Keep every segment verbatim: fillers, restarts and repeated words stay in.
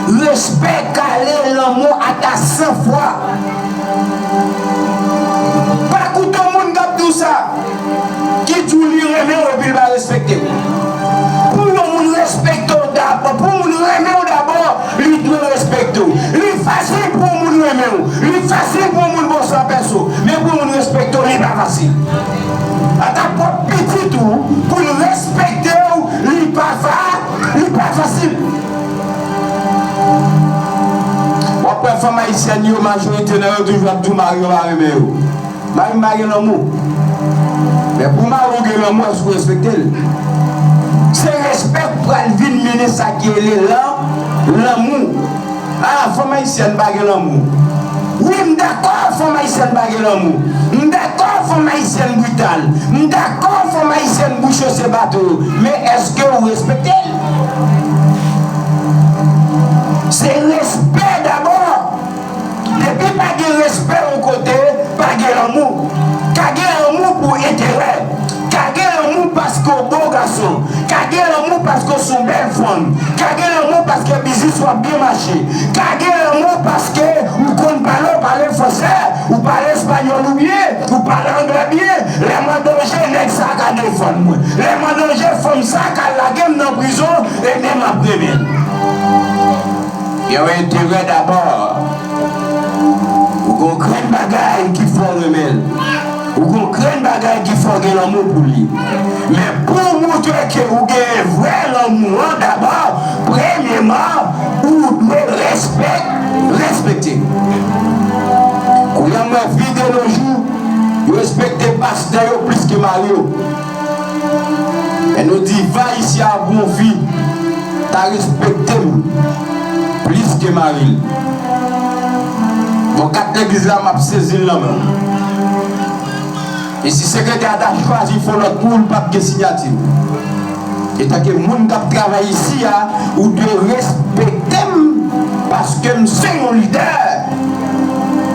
Respè kale lanmou ata san fwa. Pa koute yon moun k ap di w sa, ki di w li renmen w epi l pa respekte w. Pou yon moun respekte w dabò, pou yon moun renmen w dabò, li dwe respekte w. Li fasil pou yon moun renmen w. Li fasil pou yon moun ba w san pèso. Men pou yon moun respekte w, li pa fasil. Ata pwòp pitit ou, pou l respekte w, li pa fa-, li pa fasil. W ap wè fanm ayisyèn yo, majorite nan yo toujou ap di w mari yo pa renmen yo. Mari m pa gen lanmou. Men pou mari w gen lanmou, èske w respekte l? Se respè k pral vin mennen sa ki rele lan-, lanmou. A, fanm ayisyèn pa gen lanmou. Wi, m dakò, fanm ayisyèn pa gen lanmou. M dakò, fanm ayisyèn brital. M dakò, fanm ayisyèn bouche se bato yo. Men èske w respekte l? Se respè dabò. Depi pa gen respè yon kote, pa gen lanmou. Ka gen lanmou pou enterè. Ka gen lanmou paske w bo gason. Ka gen lanmou paske w se yon bèl fanm. Ka gen lanmou paske biznis w ap byen mache. Ka gen lanmou paske ou konn pale, w pale fransè, ou pale espanyòl ou byen, ou pale anglè byen. Lè m an danje, nèg sa a ka defann mwen. Lè m an danje, fanm sa a ka lage m nan prizon, e men m ap renmen l. Gen yon enterè dabò. Ou gon grenn bagay ki fè w renmen l. Ou gon grenn bagay ki fè w gen lanmou pou li. Men pou w montre ke ou gen vrè lanmou an dabò, premyèman, ou dwe respè-, respekte. Kounye a, m wè vi de nos jours, yo respekte pastè yo plis ke mari yo. E nou di, va isi a pou yon fi ta respekte m plis ke mari l. Bon, kat legliz la, m ap sezi l nan men w. E si sekretè a ta chwazi fè yon lòt kou, l p ap gen siyati. Etanke moun k ap travay isi a, ou dwe respekte m paske m se yon lidè.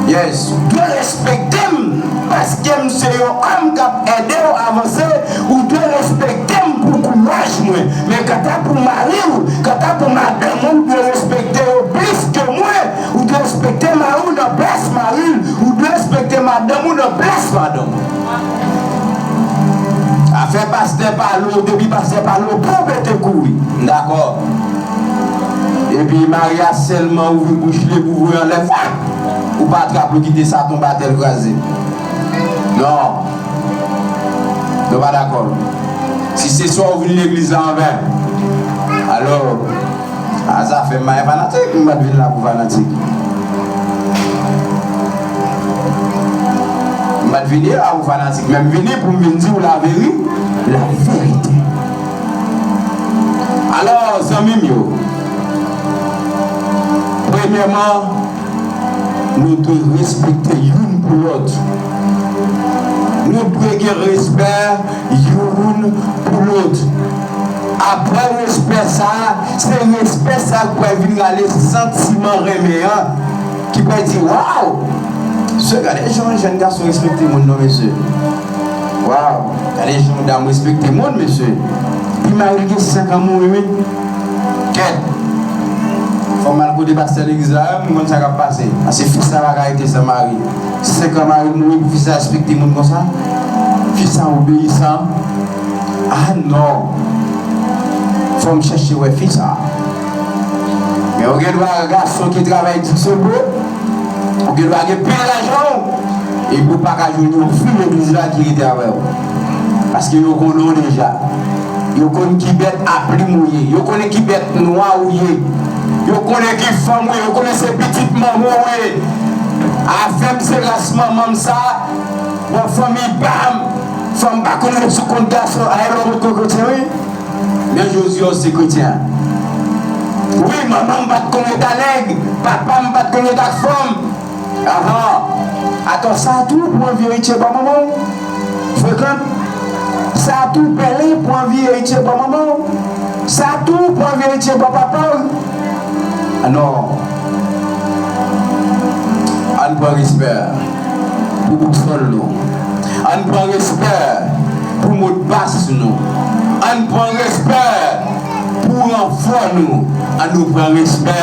Yes, ou dwe respekte m paske m se yon òm k ap ede w avanse. Ou dwe respekte m pou kouraj mwen. Men kanta pou mari w, kanta pou madanm ou, ou dwe respekte yo plis ke mwen. Ou dwe respekte mari w nan plas mari l. Ou dwe respekte madanm ou nan plas madanm ou. Afè pastè pale w, depi pastè pale w, pou w pete kouri. M dakò. Epi mari a sèlman ouvri bouch li pou voye anlè, fwap! Ou pa trap li, kite sa tonbe atè, l kraze. Non. Nou pa dakò. Si se swa ou vin legliz la anven, alò, a zafè m pa gen fanatik, m pa t vin la pou fanatik. M pa t vini la pou fanatik, men m vini pou m vin di w laveri-, laverite. Alò, zanmi m yo, premyèman, nou dwe respekte youn pou lòt. Nou dwe gen respè youn pou lòt. Apre respè sa a, se respè sa a k pral vin rale santiman renmen an, ki pral di, waw! Se gade jan yon jèn gason respekte moun non, mesye. Waw! Gade jan yon dam respekte moun, mesye. Epi mari l gen senk an mouri, wi. Kèt! Fò m al kote pastè legliz la, wi, m konn sa k ap pase. Paske fi sa pa ka rete san mari. Senk an mari l mouri pou fi sa respekte moun konsa? Fi sa obeyisan? Ah non! Fò m chèche wè fi sa. Men ou gen dwa gason ki travay dik sou bo. Ou gen dwa gen pil lajan w, epi ou pa ka jwenn yon fi legliz la ki rete avè w. Paske yo konnen w deja. Yo konn ki bèt a plim ou ye. Yo konnen ki bèt nwa ou ye. Yo konnen ki fanm ou ye. Yo konnen se pitit manman w ou ye. Avè m se ras manman m sa. Bon, fanmi pa m, fanm pa konn ret sou kont gason. Ay, lò mwen konn kretyen, wi. Men jodi a w se kretyen. Wi, manman m pa t konn ret a nèg, papa m pa t konn ret ak fanm. Ahan. Atò, sa tou pou anvi eritye ba manman w? Frekan. Sa tou pèlen pou anvi eritye ba manman w? Sa tou pou anvi eritye ba papa w? Ah non. Ann pran respè pou bousòl nou. Ann pran respè pou modpas nou. Ann pran respè pou ranfò nou. Ann nou pran respè